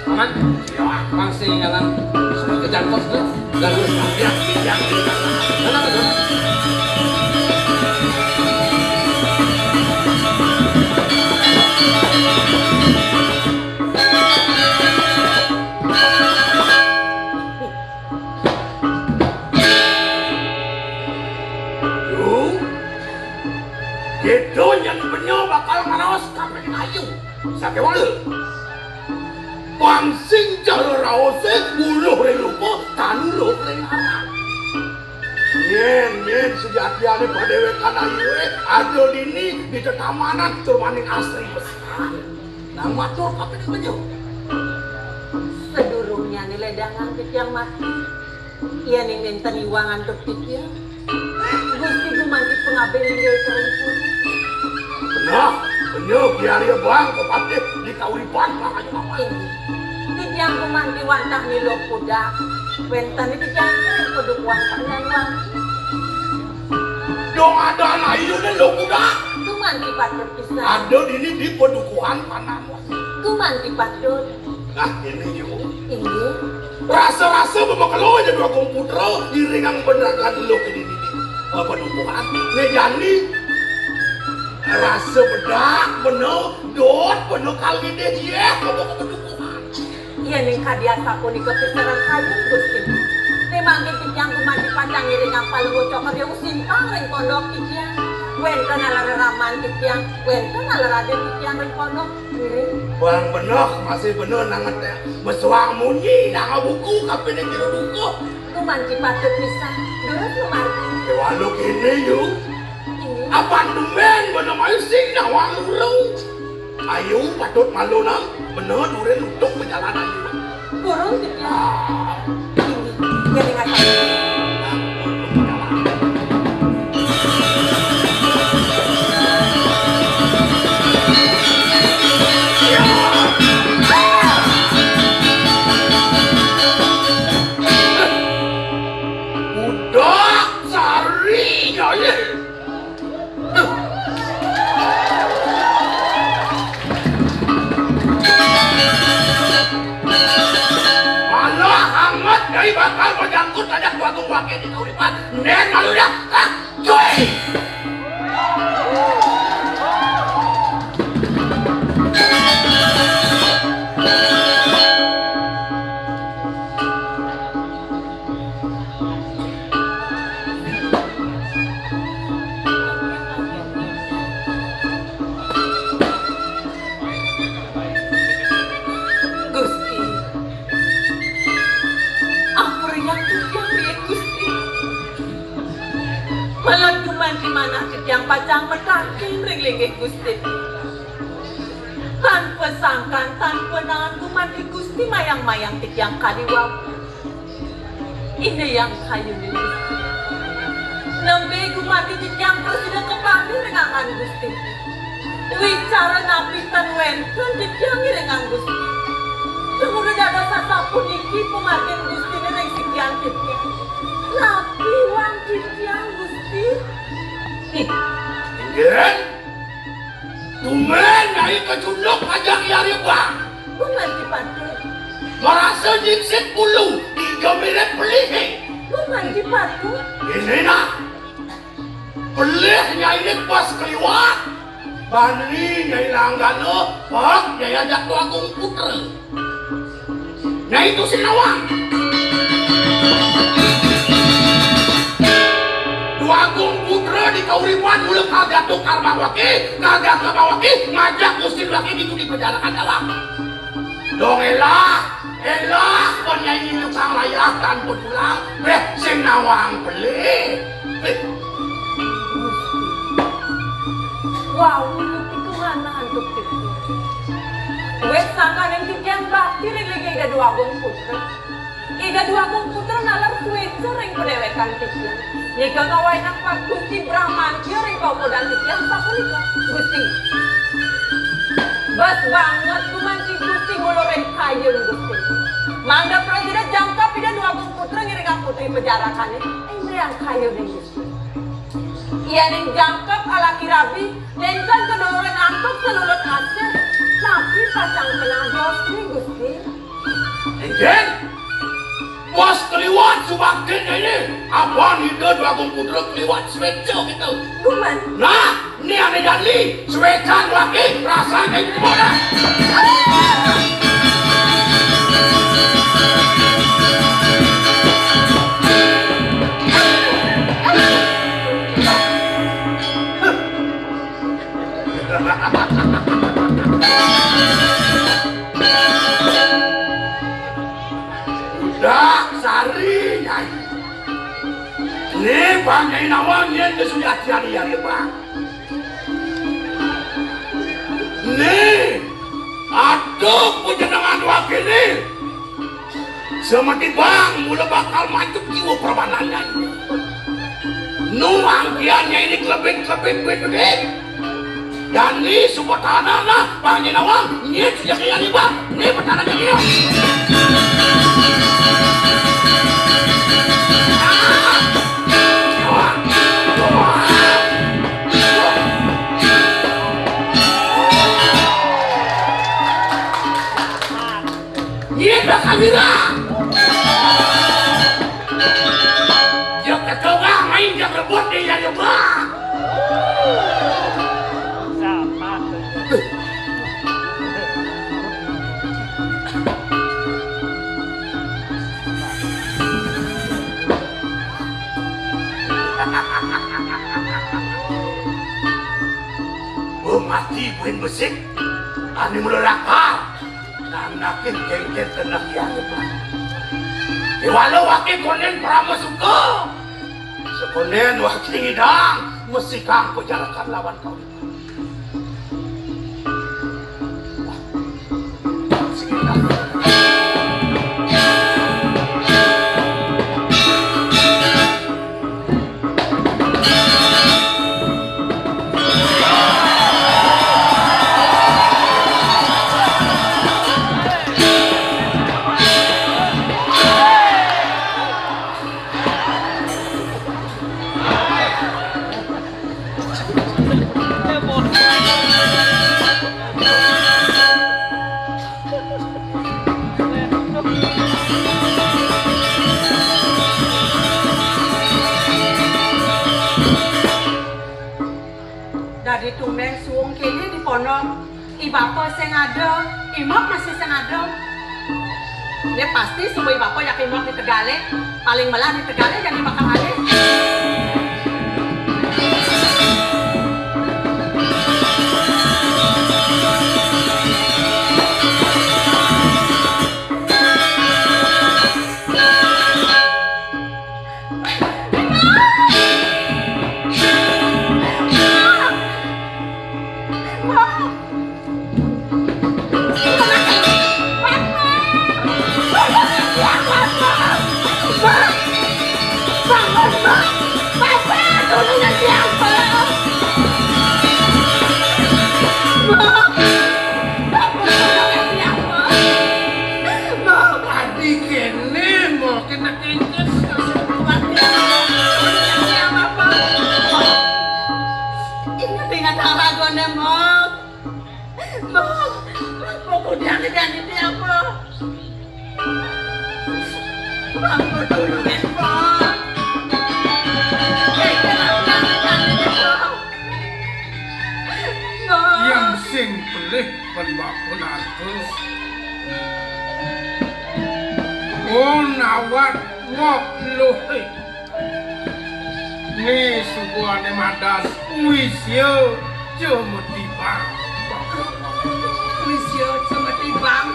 Paman, ya, Bang, sing ngalang. Suruh ke jantos tuh. Lalu, ya, ya, ya. Mana tuh? Duh, gitu nyen benyo bakal ngaraos kape ayu. Sakéwala. Pansing cara raosé buluh ring lupa, tanuluh ring aran. Yén, yén sejatiané padéwékan ayué ada dini di tetamanan tur maning asri pesan. Nang matur kapining bejo. Sedurungnyané ledangan titiang mati. Yéning nénten iwang antuk titiang, Gusti gumanti pangabih inggih ring puri. Beneh, beneh, biaré bang, kepatih di kauripan, makanya apa? Inggih. Titiang gumanti wantah milu kuda, wénten titiang ring padukuhan Pandan Wangi. Dong ada ayu né lo kuda. Gumanti patut pisan. Ada dini di padukuhan Pandan Wangi. Gumanti patut. Nah, ini yo. Inggih. Rasa-rasa bemakelo aja dua Agung Putra, iringang benerakan lo ke dini. Apa dukungan? Né jani. Rasa bedak, bener, dot, bener kali deh, yé, kamu kebedukungan. Yéning kadi asapunika pisaran kayun Gusti. Né mangkin titiang gumanti pacang ngiringang palungguh cokor ya usimpang ring pondok titiang. Wénten ala reraman titiang, wénten ala raden titiang ring pondok. Ngiring. Bang beneh, masih beneh nanget ya. Mesuang munyi, nang buku, kapining jero buku. Gumanti patut pisan. Durus lumargi. Déwa lo kéné, yu. Inggih. Apan tumbén beneh mayu sing nawang lurung. Ayu patut malu nang, beneh durin nutup perjalanan. Burung titiang. Ah. Inggih. Jadi ngaca. Udah sari ya, ye. Malah amat dari bakal menyangkut aja gua tuh wakil di kauripan. Nen malu ya. Ah, cuy. Gusti, ampurayang titiang riin Gusti. Malad gumanti manah titiang pacang mataken ring linggih Gusti. Tanpa sangkan, tanpa naen gumanti Gusti mayang-mayang titiang kadi wau. Inggih Hyang Kayuning Gusti. Nembé gumanti titiang prasida kapanggih ring anggan Gusti. Wicara napi tan wénten titiang ngiringang Gusti. Tumuli dados sasapuniki pamargin Gustiné ring sikian titiang. Napi wan titiang Gusti? Inggih. Tumbén nyai kacunduk ngajak Hyang Ribang. Gumanti patut. Marasa nyipsip ulu, tiga mirip pelihé. Gumanti patut. Ini nah. Pelih nyai ini pas kaliwat. Bani nyai langgana, pak nyai ajak Dwagung Putra. Nah itu si nawang. Dwagung Putra di kauripan mula kagatu karmawaki, kagatu karmawaki, ngajak Gusti Waki di di perjalanan dalam. Dong elah, elah, pon nyai nyukang layah tanpa tulang, beh sing nawang pelih. Wau, itu mana antuk itu? Wis sangkaning titiang bakti ring Ida Dwagung Putra. Ida Dwagung Putra nalar suéca ring padéwékan titiang. Nika kawénang Pak Gusti Bramantya ring paukudan titiang sapunika. Gusti. Bes banget gumanti Gusti ngulurin kayun Gusti. Mangda prasida jangkep Ida Dwagung Putra ngiringang putri pajarakan. Indriang kayun Gusti. Yaning jangkep alaki rabi, nénten kadulurin antuk salulut asih, napi pacang keneh dosa Gusti. Inggih. Bos kaliwat subakti ini, Abang Ida Dwagung Putra kaliwat suéca kéto. Guman. Nah, né ané jani, suécan lagi, rasain kayak gimana? Udah, sari, Nyai. Né, Bang, Nyai nawang yén geus uyah tian iya, Bang. Né, aduh, panjenengan waginé. Semeti Bang, mula bakal mancep jiwa permanannya ini. Nu anggiannya ini kelebih-kelebih bedik. Dan ni suba tanah lah, Bang Nyai nawang, nyit sejak iya ni, Bang. Ni petana jadi. Nyit bakal ngira. Dia ketongang main dia rebut dia rebut. Bemati buin besik, ani mula lakar. Nanakin kéngkén tenah yang hebat. Déwala waké kondén Parama Suka. Sekondén waké ngidang mesikang pajarakan lawan kau. Dadi tumbén suung kéné di pondok, i bapa sing ada, i mak masih sing ada. Né pasti suba i bapa jak i mak di tegalé, paling melah di tegalé jani bakal alih. Adi kéné, mau kena kéngkén. Ingat, ingat haragoné, Mok. Mok, Mok, kudu dianggit-anggit apa? Mok, kudu dianggit, Mok. Kéngkén, dianggit-anggit, Mok. Mok. Yang sing pelih pen bapa narka. Oh, nawat wok luhé. Né suba ané madas wisia ja matibang. Wisia ja matibang.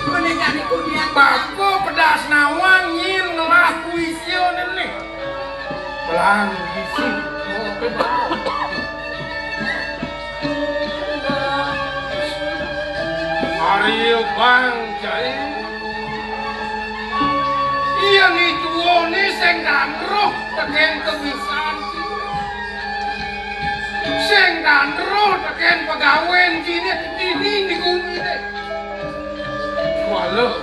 Mené jani kudian. Bapa pedas nawang nyén ngelah wisia né. Pelang bisi. Arya Bang Jai. Iya ni tuwa ni sing dandruh tekén kebisan. Sing dandruh tekén pegawén jiné Dini di gumine. Waluh.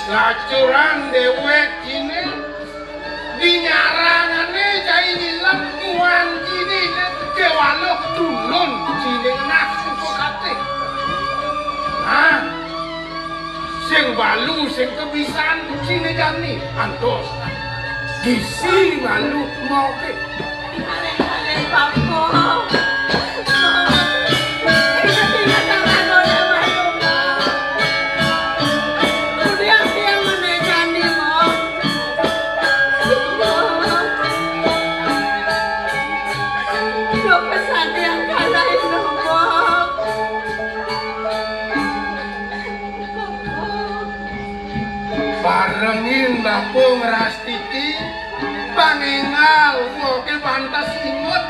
Lacuran déwék ciné. Di nyarangané cai nyilem muan ciné. Kéwaluh tulun ciné nah uga katé. Nah. Sing balu, sing kebisan, sing ngejani, antos. Gisi malu moke. Alé-alé, Bapa. Ingat-ingat tangan oleh Bapa. Kemudian dia menaikkan di Bapa. Dosa yang kalah itu, Bapa. Barengin Bapa ngrastiti, pang énggal, woké pantes inget.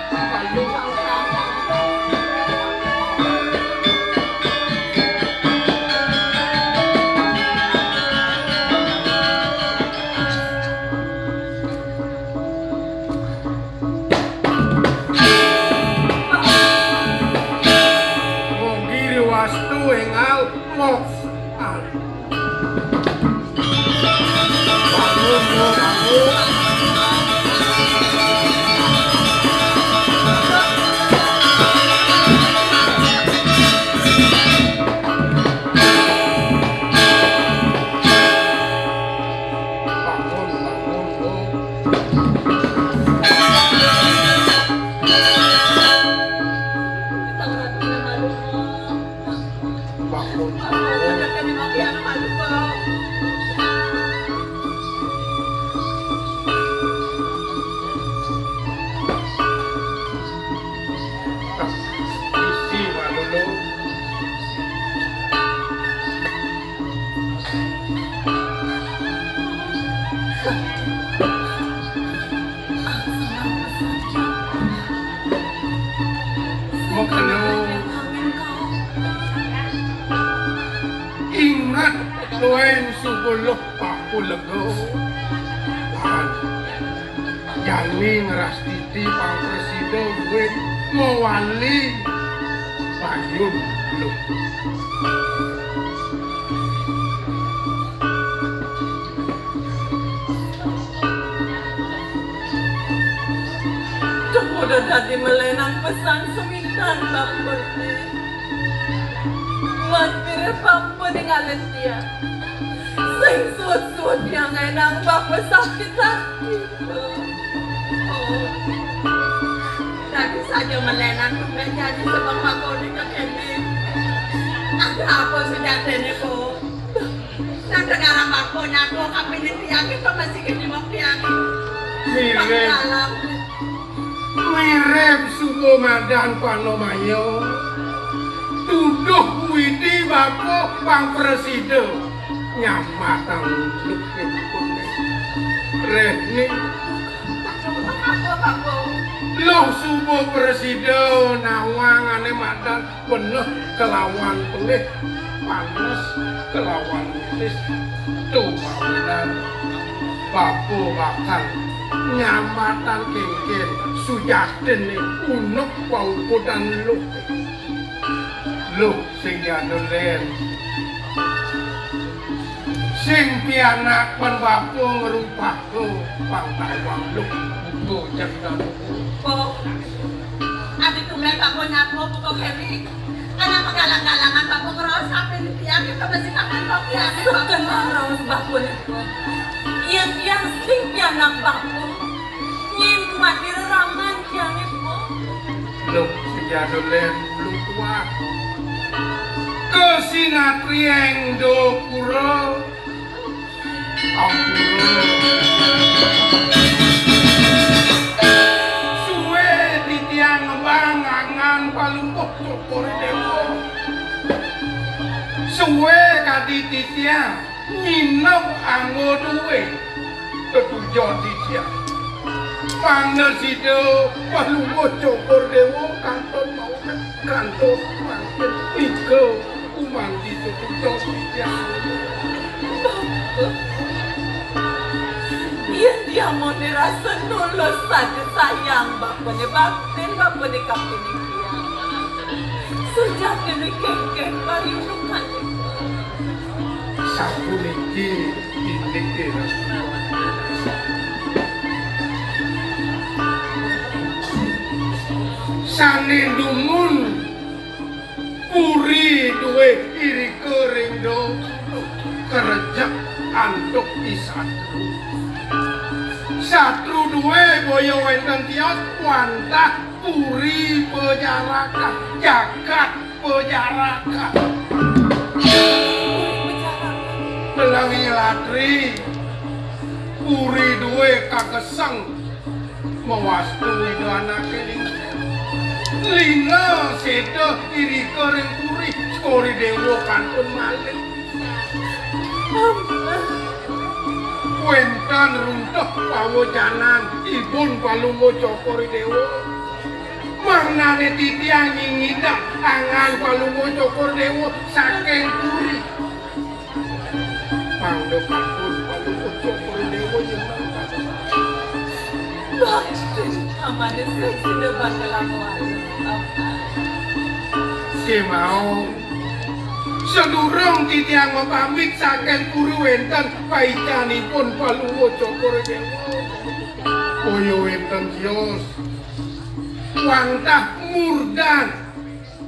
Mugi riwastu énggal, mos. Bangun, bangun. Isi malulu. Makelo. Inget, Lén, suba Luh Paku lega. Lan jani ngrastiti pang prasida buin mawali payun Luh. Duh, udah dadi malénan pesan semintan, Bapa. Mat pira Bapa ningalin tiang. Sing suud-suud tiang énang Bapa sakit hati. Oh. Dadi saja malénan tumbén jani sebeng Bapa nika kéné. Ada apa sujatiné, Bu? Nang dengarang Bapa nyatua kapining tiangé to masih kéné mok tiangé. Mirip. Bapa dalam. Mirip suba madan panamaya. Tuduh Widi Bapa pang prasida nyamatang unduk ipun. Réhni. Apa, Bapa? Luh suba prasida nawang ané madan beneh kelawan pelih, panes kelawan utis, tumawinan Bapa bakal nyamatang kénkén sujatiné unduk paukudan Luh. Luh sing jadul, Lén. Sing pianak pan Bapa ngrupaka pang tawang Luh buka cerita. Adi tumbén Bapa nyatua buka kéné. Anak pagalang-galangan Bapa ngraos kapining tiangé, to masih kapan kok tiangé, Bapa? Seken ngraos Bapa nyatua. Yén tiang sing pianak Bapa, nyén kuat ira raman tiangé, Bapa. Luh sing jadul, Lén, luh kuat. Kasinatriang dapura. Ampura. Suwé titiang ngembang angan Palungguh Cokor Déwa. Suwé kadi titiang nginep anggo duwé tetujon titiang. Mangda sida Palungguh Cokor Déwa kantun mau kantos mangkin nika. Umang ditu pucuk titiang. Yén diamoné rasa nulus saja sayang Bapané baktin, Bapané kapining tiang. Jatine kéngkén pariudukan. Sapuniki indik ira. Sané dumun puri duwé irika ring do karejek antuk i satru. Satru duwé boya wénten tios wantah puri pajarakan, jagat pajarakan. Telangi latri, puri duwé kageseng mawastu Ida anaké lingga. Lingga séda irika ring puri, Cokor I Déwa kantun malih. Wénten runtuh pawajanan Ibun Palungguh Cokor I Déwa. Mangdané titiang nyingidang angan Palungguh Cokor I Déwa saking puri. Mangda kantun Palungguh Cokor I Déwa nyembah. Bakti amané sing sida bakal lawan. Kémaon. Sadurung titiang mapamit saking puri wénten paicanipun Palungguh Cokor I Déwa. Boya wénten tios wantah murdan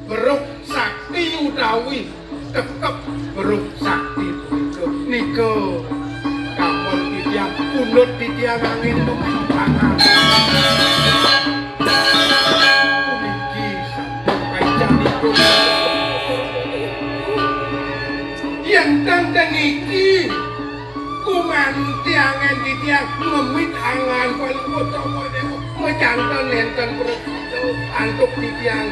beruk sakti utawi tekep beruk sakti punika. Nika damel titiang pundut titiang angin pemimpangan. Puniki sampun paicanipun. Yén ten niki gumanti angin titiang ngemit angan Palungguh Cokor I Déwa, majanten nénten prasida antuk titiang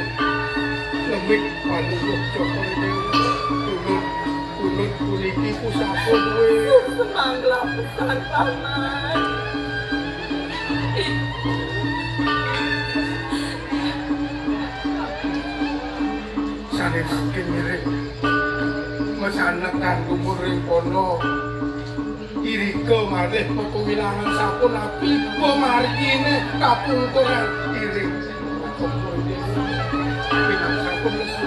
ngemit Palungguh Cokor I Déwa. Pundut, pundut puniki pusaka duwé. Sumangga pesan paman. Sané mangkin ngiring masanekan dumun ring pondok. Irika malih mapawilangan sapunapi mamarginé kapungkuran iring. Pinang sampun lesu.